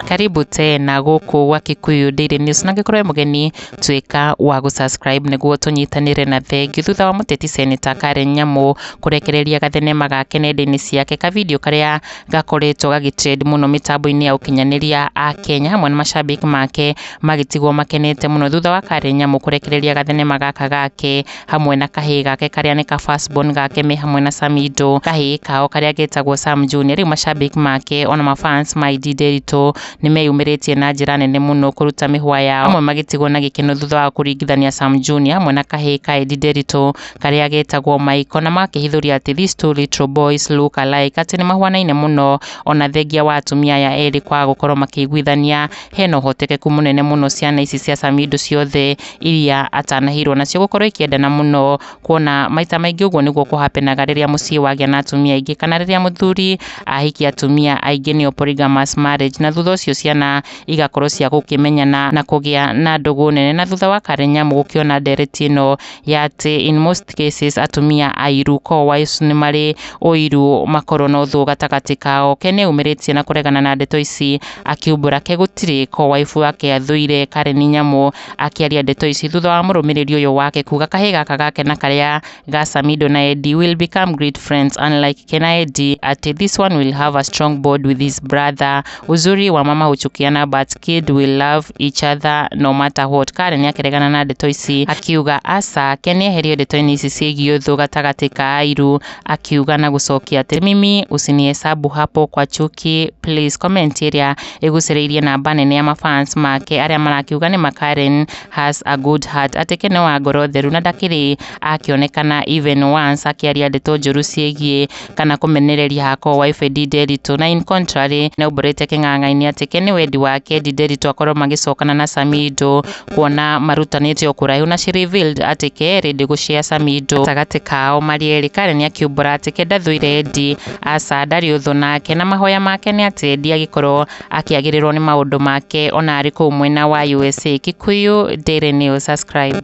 Karibu tena gũkũ gwa Kikuyu Daily News, na angĩkorwo wĩ mũgeni, tuĩka wa gũsubscribe nĩguo tũnyitanĩre. Na thengiũ, thutha wa mũteti Senator Karen Nyamu kũrekereria gathenema gake nenda-inĩ ciake, ka video karĩa gakoretwo gagĩtrend mũno mĩtambo-inĩ ya ũkinyanĩria, a Kenya hamwe na mashabiki make magĩtigwo makenete mũno thutha wa Karen Nyamu kũrekereria gathenema gaka gake hamwe na kahĩĩ gake karĩa nĩ ka first born gake me hamwe na Samido, kahĩĩ kao karĩa getagwo Sam Junior. Rĩu mashabiki make ona mafans ma Edday Nderitu nĩ meyumĩrĩtie na njĩra nene mũno kũruta mĩhwa yao, amwe magĩtigwo na gĩkeno thutha wa kũringithania Sam Junior hamwe na kahĩĩ ka Edday Nderitu karĩa getagwo Michael, na makĩhithũria atĩ these two little boys look alike, atĩ nĩ mahuanaine mũno. Ona thengia wa atumia aya erĩ kwaga gũkorwo makĩiguithania, hena ũhotekeku mũnene mũno ciana ici cia Samido ciothe iria atanahirwo nacio gũkorwo ikĩendana mũno, kuona maita maingĩ ũguo nĩguo kũhapenaga rĩrĩa mũciĩ wagĩa na atumia aingĩ kana rĩrĩa mũthuri ahikia atumia aingĩ, nĩo polygamous marriage, na thutha ũcio ciana igakorwo cia gũkĩmenyana na kũgĩa na ndũgũ nene. Na thutha wa Karen Nyamu gũkĩona ndereti ĩno ya atĩ in most cases atumia airu, co-wives, nĩ marĩ ũiru, makorwo na ũthũ gatagatĩ kao, Ken nĩeyumĩrĩtie na kũregana na ndeto ici, akiumbũra ke gũtirĩ co-wife wake athũire. Karen Nyamu akĩaria ndeto ici thutha wa mũrũmĩrĩri ũyũ wake kuga kahĩĩ gaka gake na karĩa ga Samido na Eddie will become great friends, unlike Ken na Eddie, atĩ this one will have a strong bond with his brother. Uzuri wa mama huchukiana, but kid will love each other no matter what. Karen akĩregana na ndeto ici akiuga aca, Ken eherio ndeto-inĩ ici ciĩgiĩ ũthũ gatagatĩ ka airu, akiuga na gũcokia atĩ mimi usinihesabu hapo kwa chuki please. Comment ĩrĩa ĩgucĩrĩirie namba nene ya mafans make arĩa marakiuga nĩ ma Karen has a good heart, atĩ Ken nĩ wa ngoro theru na ndakĩrĩ akĩonekana even once akĩaria ndeto njũru ciĩgiĩ kana kũmenereria hako wife Edday Nderitu. Na in contrary, nĩaumbũrĩte kĩng'ang'a-inĩ atĩ Ken nĩ wendi wake Edday Nderitu akorwo magĩcokana na Samido, kuona marutanĩte o kũraihu, na she revealed atĩ ke ready gũshare Samido gatagatĩ kao marĩ erĩ. Karen akiumbũra atĩ ke ndathũire Eddie, aca, ndarĩ ũthũ nake, na mahoya make nĩ atĩ Eddie agĩkorwo akĩagĩrĩrwo nĩ maũndũ make ona arĩ kũu mwena wa USA. Kikuyu Daily News, subscribe.